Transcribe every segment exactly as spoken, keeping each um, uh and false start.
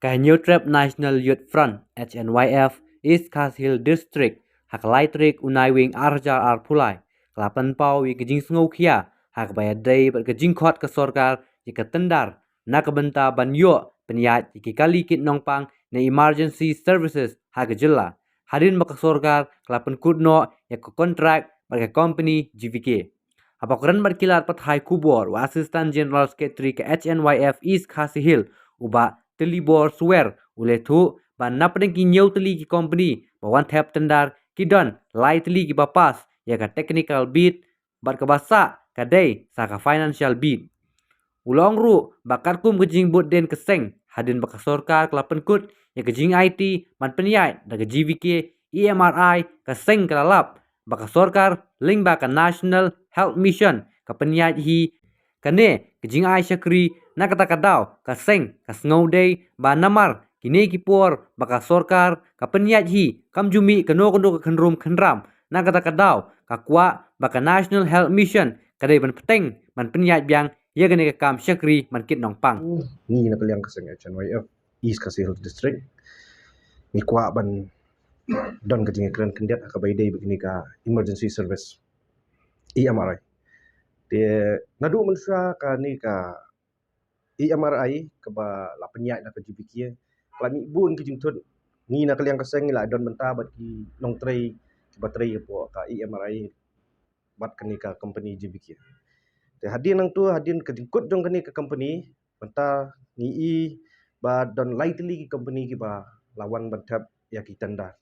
Ka Hynñiewtrep National Youth Front, H N Y F, East Khasi Hills District, ha ka lai tarik u Naiwieng ar hajar arphew lai, ka la pynpaw ïa ka jingsngewkhia ha kaba ïadei bad ka jingkhot ka sorkar ïa ka tender na ka bynta ban ïoh pynïaid ïa ki kali kit nongpang ne emergency services ha ka jylla, hadien ba ka sorkar ka la pynkut noh ïa ka kontrak bad ka kompani G V K. Haba kren bad ki lad pathai khubor, u Assistant General Secretary ka H N Y F East Khasi Hills, u Bah Tilibor Suwer, u la ïathuh ba napdeng ki hynñiew tylli ki kompani ba wan thep tender, ki don lai tylli kiba pass ïa ka technical bid, bad kaba sah ka dei sa ka financial bid. U la ong ruh ba katkum ka jingbud dien ka seng, hadien ba ka sorkar ka la pynkut ïa ka jingaiti ban pynïaid da ka G V K E M R I ka seng, ka la lap ba ka sorkar lyngba ka National Health Mission ka pynïaid hi kane ka jingai shakri. Na kata ka daw ka seng ka sngew dei ba namar kine ki por ba ka sorkar ka pynïaid hi kam ju mih kano kano ka khynrum khynram, na kata ka daw ka kwah ba ka National Health Mission ka dei ban bteng ban pynïaid biang ïa kane ka kam shakri ban kit nongpang. Ngi na ka liang ka seng H N Y F East Khasi Hills District, ngi kwah ban don ka jingkren khyndiat ha kaba ïadei bad kane ka emergency service, E M R I. Te naduh mynshuwa kane ka E M R I kaba la pynïaid na ka G V K, ka la mih bun ki jingthut. Ngi na ka liang ka seng ngi la don bynta bad ki nongtrei kiba trei hapoh ka E M R I bad kane ka company G V K. Te hadien nangtu, hadien ka jingkut jong kane ka company, mynta ngi i ba don lai tylli ki company kiba la wan ban thep ïa ki tender.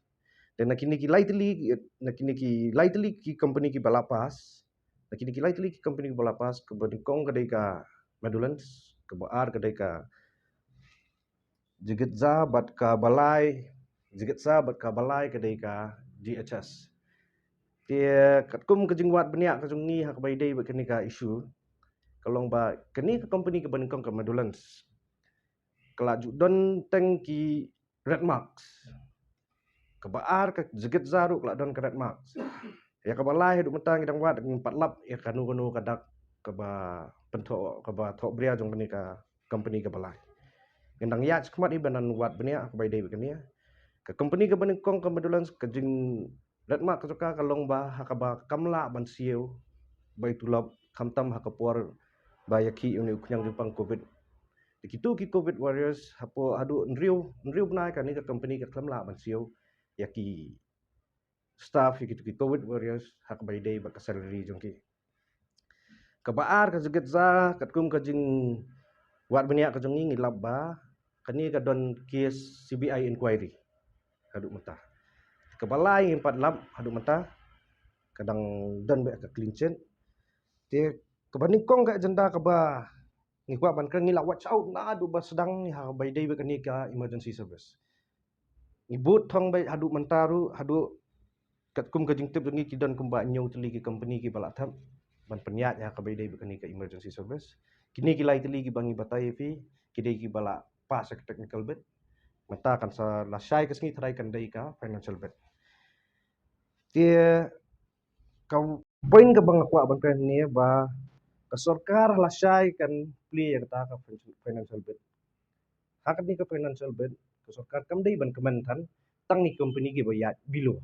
Te na kine ki lai tylli, na kine ki lai tylli ki company kiba la pass, na kine ki lai tylli ki company kiba la pass, kaba nyngkong ka dei ka Meadowlands, kaba ar ka dei ka Jigitza, bad kaba lai, Jigitza bad kaba lai ka dei ka D H S. Te katkum ka jingwad bniah ka jong ngi ha kaba ïadei bad kane ka issue, ka long ba kane ka company kaba nyngkong ka Meadowlands ka la ju don teng ki red marks. Kaba ar ka Jigitza ruh ka la don ka red marks. Ïa kaba lai haduh mynta ngi dang wad, ngim pat lap ïa kano kano ka dak kaba pynthoh, kaba thoh bria jong kane ka company kaba lai. Ngi dang ïaid shakhmat hi ban wad bniah ha kaba ïadei bad kane. Ka company kaba nyngkong ka Meadowlands, ka jing red mark ka jong ka ka long ba ha kaba kam lah ban siew bai tulop, khamtam ha ka por ba ïakhih une u khñiang jingpang covid. Te kitu ki covid warriors, hapoh haduh hynriew, hynriew bnai kane ka company ka khlem lah ban siew ïa ki staff, ïa kitu ki covid warriors ha kaba ïadei bad ka salary jong ki. Kaba ar ka Jigitza, katkum ka jingwad bniah ka jong ngi, ngi lap ba kane ka don case C B I inquiry haduh mynta. Kaba lai ngim pat lap haduh mynta, ka dang don beit ka clean chit. Te kaba nyngkong ka agenda kaba ngi kwah ban kren, ngi la watch out naduh ba sdang ngi ha kaba ïadei bad kane ka emergency service. Ngi bud thong beit haduh mynta ruh, haduh katkum ka jingtip jong ngi ki don kumba hynñiew tylli ki company kiba la thep ban pynïaid ha kaba ïadei bad kane ka emergency service. Kine ki lai tylli kiba ngi batai ïa phi, ki dei kiba la pass ïa ka technical bid. Mynta kan sa lashai ka sngi tharai kan dei ka financial bid. Te ka point kaba nga kwah ban kren ne ba ka sorkar lashai kan plie ïa kata ka financial bid. Ha kane ka financial bid, ka sorkar kam dei ban kmen than tang ïa ki company kiba ïaid below.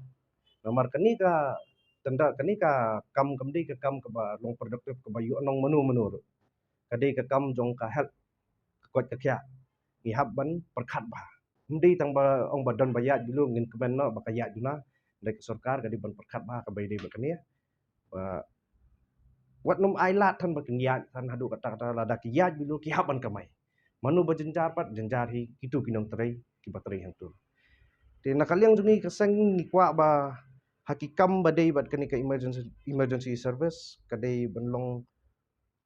Namar kane ka tender, kane ka kam kam dei ka kam kaba long productive, kaba ïoh nong mano mano ruh. Ka dei ka kam jong ka health, ka koit ka khiah. Ngi hap ban pyrkhat bha. Ym dei tang ba ong ba don ba ïaid below ngin kmen noh ba ka ïaid duna. Dei ka sorkar ka dei ban pyrkhat bha kaba ïadei bad kane. Ba wat nym ai lad than ba kin ïaid than haduh katta katta, lada ki ïaid below ki hap ban kamai. Mano ba jynjar pat, jynjar hi kitu ki nongtrei kiba trei hangtu. Te na ka liang jong ngi ka seng ngi kwah ba ha ki kam ba dei bad kane ka emergency, emergency service, ka dei ban long,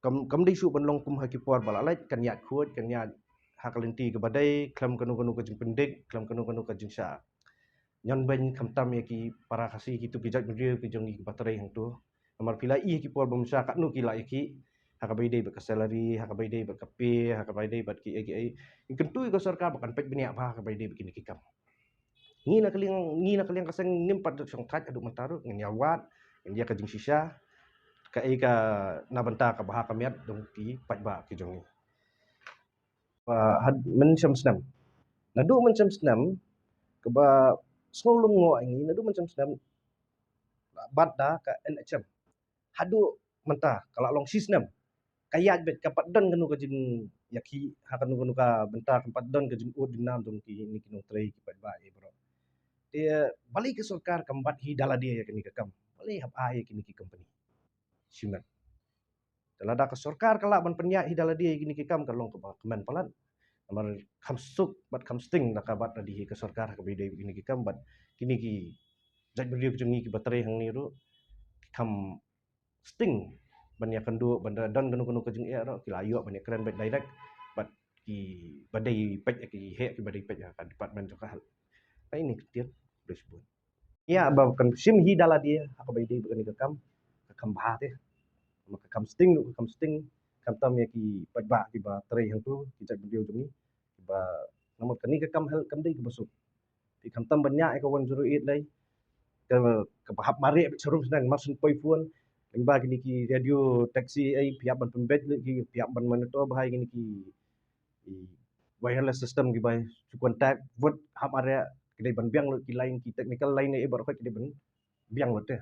kam, kam dei shuh ban long kum ha ki por ba la leit, kan ïaid khuid, kan ïaid ha ka lynti kaba dei, khlem kano kano ka jingpyndik, khlem kano kano ka jingshah ñion beiñ khamtam ïa ki para Khasi, kitu ki jaitbynriew ki jong ngi kiba trei hangtu. Namar phi la i ha ki por ba mynshwa katno ki la ïakhih ha kaba ïadei bad ka salary, ha kaba ïadei bad ka pay, ha kaba ïadei bad kiei kiei. Ngi kyntu ïa ka sorkar ba kan peit bniah bha ha kaba ïadei bad kine ki kam. Ngi na ka liang, ngi na ka liang ka seng ngim pat shong thait haduh mynta ruh, ngin ïa wad, ngin ïa ka jingshisha kaei ka na bynta ka bha ka miat jong ki paidbah ki jong ngi. Ba had, mynshem snem Naduh mynshem snem, kaba sngewlum ngo ngi, naduh mynshem snem, bat da ka N H M. Haduh mynta, ka la long shi snem. Ka ïaid beit, ka pat don kano ka jingïakhih, ha kano kano ka bynta, ka pat don ka jingud jingnam jong kine ki nongtrei ki paidbah ïa baroh. Te balei ka sorkar kam bat hi da lade ïa kine ki kam? Balei hap ai ïa kine ki company? Shimet. Te lada ka sorkar ka lah ban pynïaid hi da lade ïa kine ki kam, ka long kaba kmen palat. Namar kham suk bad kham sting da ka bat lade hi ka sorkar ha kaba ïadei bad kine ki kam, bad kine ki jaitbynriew ki jong ngi kiba trei hangne ruh kham sting ban ïakynduh, ban da don kano kano ka jingeh ruh ki la ïoh ban ïakren beit direct bad kiba dei peit, ki heh kiba dei peit ha ka department jong ka health. Ka ini ktien, khublei shibun. Ïa ba kan shim hi da lade ha kaba ïadei bad kane ka kam, ka kham bha te. Namar ka kham sting ruh, ka kham sting, khamtam ïa ki paidbah kiba trei hangto, ki jaitbynriew jong ngi kiba, namar kane ka kam health kam dei kaba suk. Phi khamtam ban ñiah ïa ka one zero eight lei, ka, kaba hap mareh beit sharum shnong, mar shu poi phone, lyngba kine ki radio taxi ei, phi hap ban pynbeit lut ki, phi hap ban monitor bha ïa kine ki, ki wireless system kiba shu contact, vote hap mareh, ki dei ban biang lut ki line, ki technical line ei baroh ki dei ban biang lut te.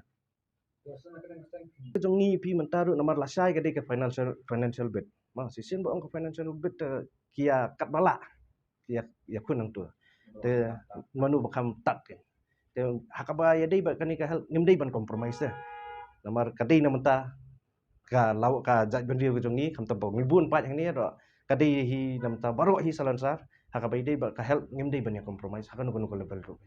Jong ngi phi mynta ruh namar lashai ka dei ka financial, financial bit. Ma shisien ba ong ka financial bit, eh, ki ïa katba lah ki ïa, ïakhun hangto. Te mano ba kham tad ke. Te ha kaba ïadei bad kane ka health ngim dei ban compromise te. Namar ka dei na mynta ka law ka jaitbynriew ka jong ngi, khamtam ba ngi bun paid hangne ruh, ka dei hi na mynta baroh hi salonsar. Ha kaba ïadei bad ka health ngim dei ban ïa compromise ha kano kano ka level ruh.